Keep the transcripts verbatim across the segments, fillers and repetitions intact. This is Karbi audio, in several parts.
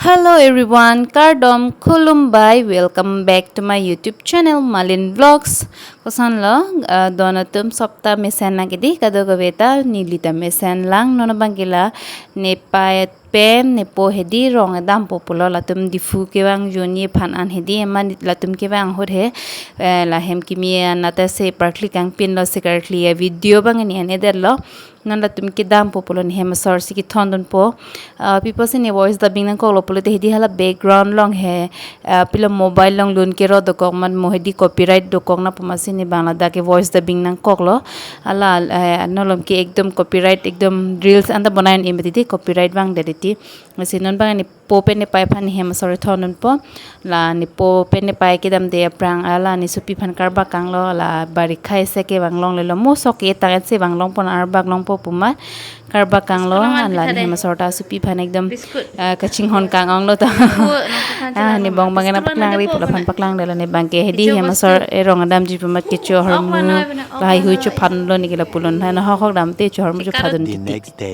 Hello everyone, kardom, khulumbai, welcome back to my YouTube channel, Malin Vlogs. Koson lo, ah, don atum sopta mesen nang kedi, kadokave ta neli ta mesen lang, non abang ke la, nepei pen, nepo hedi, rong dampo pulo, latum Diphu kevang joni aphan an hedi, eman latum kevang ahut he, eh, la hem kimi anat ta se parkli kangpinlo, se karkli a video abang ne an-edetlo. Non latum kedampo pulo, ne hem asor si kethondunpo. Ah, pi pusi ne voice dubbing nangkoklo pulote hedi hala background along he, ah, pilo mobile along lun kero dokok mat mo hedi copyright dokok na pu amatsi ne bang ladak ke voice dubbing nangkoklo. Hala, eh, non malom ke ekdom copyright, ekdom reels anta bonai un-e mati di copyright vangdet ti. Amatsi non abang ne po pen nepei aphan ne hem asor thondunpo. La nepo pen nepei kedamde aphrang, hala ne sopi aphan karbak kanglo, la barikha isi kevang longlelo, mo sok ke tang-et si vang longpo, arbak longpo pu amat karbak kanglo. Biscuit nang hala ne pithade. Hem asor ta sopi aphan ekdom, Biscuit. Ah, kachinghon kang-onglo ta. Biscuit nang pithade. Ah, ne bong abang ke nang paklang ri pu la aphan paklang detlo, ne abang ke hedi hem asor erong damji pu amat kecho ahormu. Lahai hui chophanlo ne ke la pulo, lahai nahok hok damte cho ahormu chophadun titi.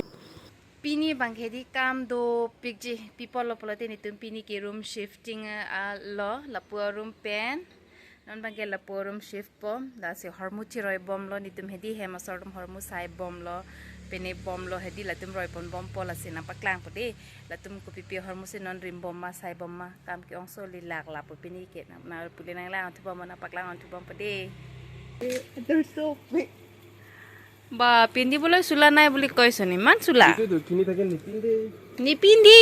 Pini abang ke hedi kam dopikji, pi apotlo pulote netum pini ke room shifting, ah, lo, lapu a-room pen. Non abang ke lapu a-room shift po, lasi ahormu chiroi bomlo, netum hedi hem asor atum ahormu sai bomlo, pene bomlo, hedi latum roi pon bompo, lasi nang paklangpo de, latum kopipi ahormu si non rim bom ma, sai bom ma, kam ke-ong soli lak lapu pini ke, nang, nang pule nanglang-onthu bom, nang paklang-onthu bompo de. They're so big. Ba, pindi bolo sula nai boli koi soni, man sula. Itu tuh, kini taken ni pindi. Ni pindi.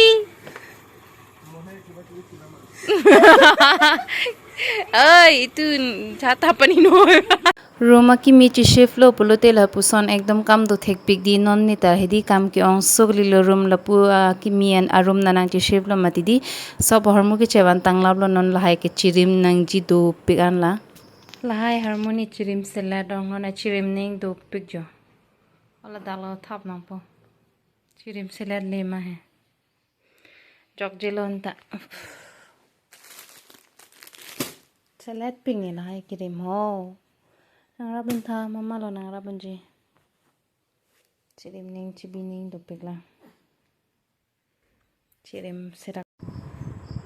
Oi, itu chata pani no. Room akimi chishiftlo pulote lapuson ekdom kam dothekpik di, non ne ta hedi kam ke-ong soklilo, room lapu akimi an a-room nang chishiftlo mati di. Sop ahormu ke chevan tanglaplo, non lahai ke chirim nangji dopik an la. Lahai ahormu ne chirim selet dong, non achirim ning dopik jo. Hala dalo thap nangpo. Chirim selet le ma he. Jokjelo anta. Selet ping ne lahai kirim ho. Nangrap dun tha, mama lo nangrap dunji. Chirim ning chibi ning dopik la. Chirim serak.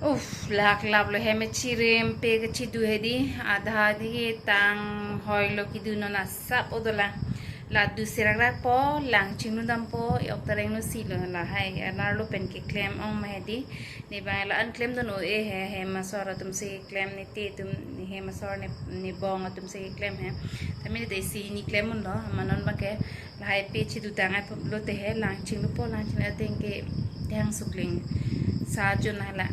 Uff, laklaplo hem chirim pe kechidu hedi, adha di tang hoilo kedu, non asap odola. La du serak rak po, lang chingnu dampo, e-ok ta rengno silo lahai, anerlo pen keklem ong ma hedi. Ne abang la-an klemdun un-e he, hem asor atum si klem, ne te atum, hem asor ne, ne bong atum si klem he. Tame ne te isi hini klem unlo, ma non abang ke lahai pe chidu tang ai pulote he, lang chinglupo, lang chinglu ateng ke thang sukling. Sa jun hala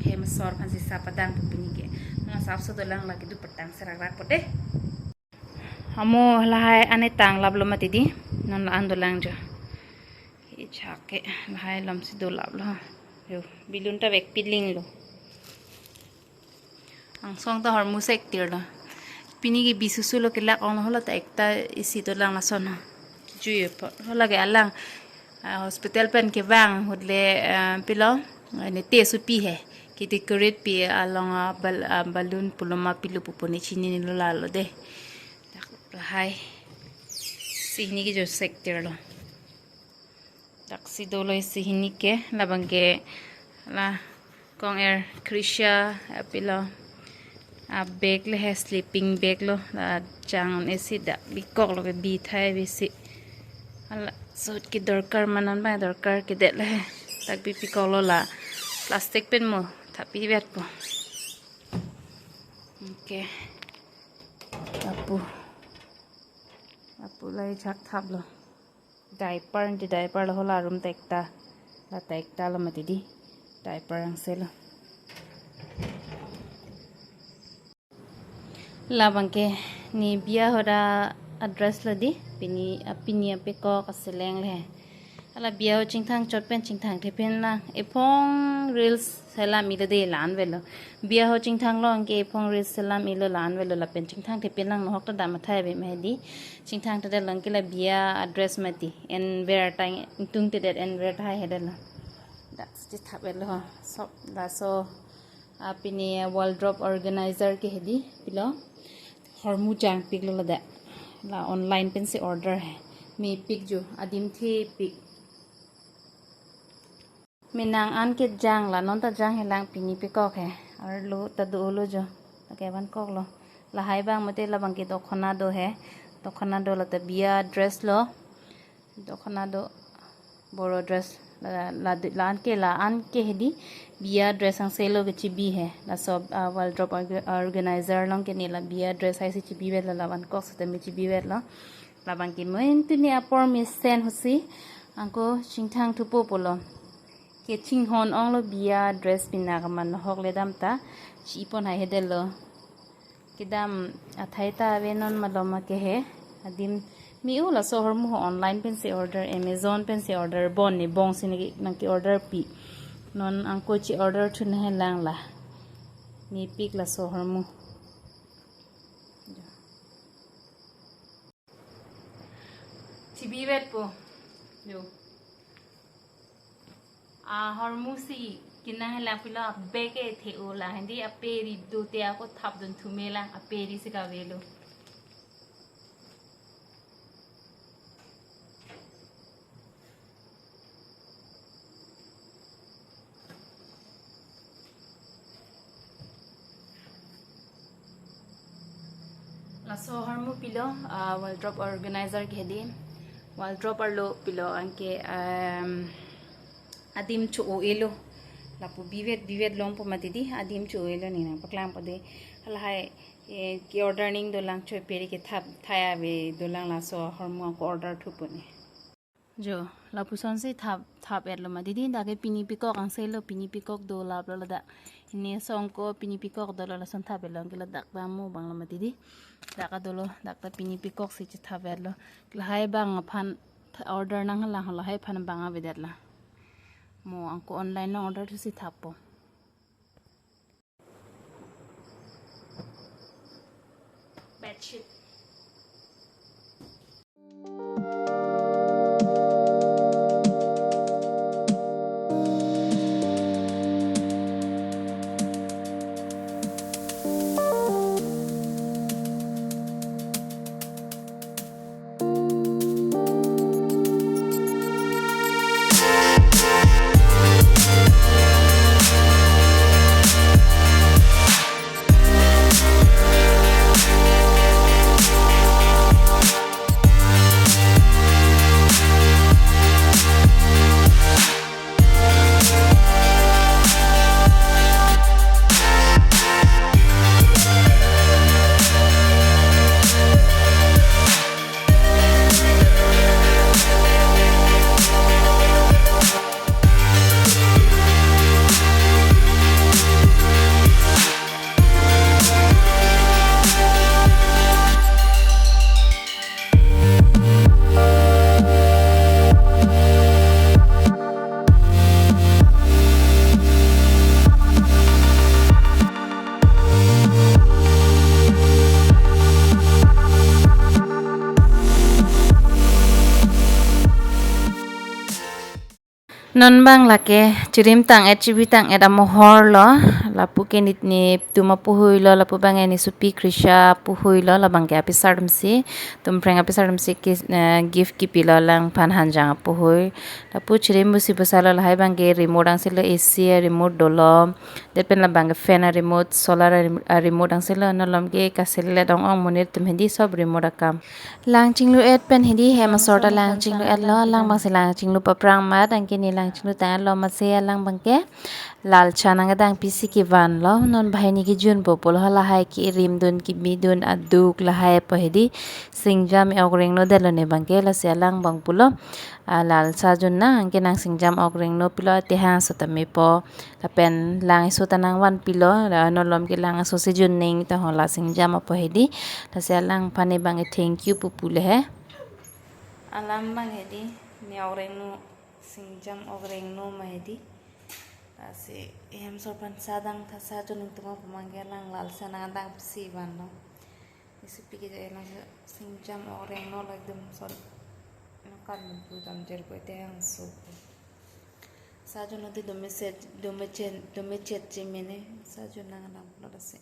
hem asor aphan si sa padangpo pini ke. Non asap so dolang, la kedu patang serak rak po de. Amo lahai ane tanglaplo mati di. Non la-an dolang jo. Ichak ke lahai lam si dolaplo. Yo, balloon ta vek pilinglo. Angsong ta ahormu sektirlo. Pini ke bisusu lo kelak onglo, hala ta ekta isi dolang lason ha. Jui po. Hala ke alang, ah, hospital pen kevang ahut le, ah, pilo, ah, ne te sopi he. Ke decorate pi along, ah, bal-, ah, balloon pulo ma pilo pupo ne chininelo lalo de. Dak lahai. Si hini ke jo sektirlo. Dak si dolo isi hini ke, labang ke la kong er Krisha, apilo, a-bag le he, sleeping bag lo, la jang un-e si dak bikoklo ke bi thai bisi. Hala suit ke dorkar ma, non abang dorkar kedet le he. Dak bipikoklo, la plastic pen mo thapi vetpo. Okay. Lapu. Lapu la ichak thaplo. Diaper, anti diaper lo, hala room ta ekta. La ta ekta lo mati di. Diaper angselo. Labang ke ne biya ahut a-dress lo di. Pini, ah, pini apekok aseleng le. Hala biya ahut chingthang chot pen chingthangthe pen lang. Ephong reels selam ilo de, la-an velo. Biya ahut chingthanglo anke ephong reels selam ilo, la-an velo, lapen chingthangthe pen lang, nohok ta dam athai ave ma hedi. Chingthangthe det lang ke la biya a-dress mati. Enver ta ingtungte det, enver tahai he det lo. Dak si thap velo ho. Sop laso, ah, pini wardrobe organizer ke hedi pilo. Ahormu jangpiklo ladak. La online pen si order he. Mepik jo, adim thepik. Penang an kejang la, non ta janghelang, pini pekok he. Arlo ta do-olo jo. Lake vankoklo. Lahai abang mate labang ke dokhona do he. Dokhona do, la ta biya dress lo. Dokhona do, boro dress. La, la, la-an ke, la-an ke hedi biya dress angselo kechibi he. Laso, ah, Wardrobe org-, organizer along ke ne la biya dress hai si chibivetlo, la vankok sitame chibivetlo. Labang ke mo intu ne apor mesen ahut si angko chingthang thupo pulo. Kechinghon onglo biya dress, pina kaman hokle dam ta chipon hai hedetlo. Kedam athai ta ave non malom ake he. Adim me-o laso ahormu ho, online pensi order, Amazon pensi order, bon ne bong si nangke, nangke order pi. Non angko chi-order thu nanghelang la. Mepik laso ahormu. Chibivetpo. Jo. Ahormu si kenanghelang pilo, abek ke the-o la, hedi aperi do te ako thapdun thumelang, aperi si kavelo. Laso ahormu pilo, ah, wardrobe organizer ke hedi. Wardrobe arlo pilo anke, um, adim cho-o-elo. Lapu bivet, bivet longpo mati di, adim cho-o-elo, ne nangpaklangpo de. Halahai, eh, ke-order ning dolang, choi peri kethap thai ave dolang, laso ahormu ako order thupo ne. Jo, lapuson si thap, thap-etlo mati di, dak ke pini pekok angselo, pini pekok dolaplo ladak. Ini songko pini pekok dolo, lason thap-etlo, anke ladak ta mo abang lo mati di. Dak ta dolo, dak ta pini pekok si chethap-etlo. Lahai abang aphan th-, order nanghelang, lahai aphan abang avedet la. Mo angko online along order thusi thappo. Bedsheet. Non abang lake chirim tang-et chibi tang-et amohor lo, lapu ke nit netum apuhui lo, lapu abang ke nesopi Krisha apuhui lo, labang ke apisar damsi, Tumpreng apisar damsi ke, eh, gift kipilo alangphan Hanjang apuhui. Lapu chirim busi busa lo, lahai abang ke remote angselo, A C a remote dolo. Det pen labang ke fan a remote, solar a rem-, a remote angselo, non malom ke kaselet ong-ong monit atum hedi sob remote akam. Lang chinglu-et pen hedi hem asor ta lang chinglu-etlo, alang abang si lang chinglu paprang amat, anke ne lang chinglu tang-etlo amatsi alang abang ke lalsa nangkedang pisi kevanlo, non banghini kejunpo pulo, halahai ke rimdun kebidun aduk lahai apo hedi, singjam e-ok rengno detlo ne abang ke, lasi alang abang pulo, ah, lalsa jun nang, anke nang singjam ok rengno pilo, atehang aso ta mepo. Lapen lang eso ta nangvanpilo, la non malom ke lang eso si jun neng ta ho la singjam apo hedi. Lasi alangphan ne abang ke thank you pu pule he. Alam abang hedi, ne ok rengno, singjam ok rengno ma hedi. Lasi hem asor aphan sa dang tha, sa jun neng tuma pemangge lang lalsa nangdang pisi vanlo. Isi piki ja elang singjam ok rengno la ekdom son. Nokan pu dam jer ko ite yang so. Sa jun nodi dome set, dome chen, dome chet che mene, sa jun nangdang pulo lasi.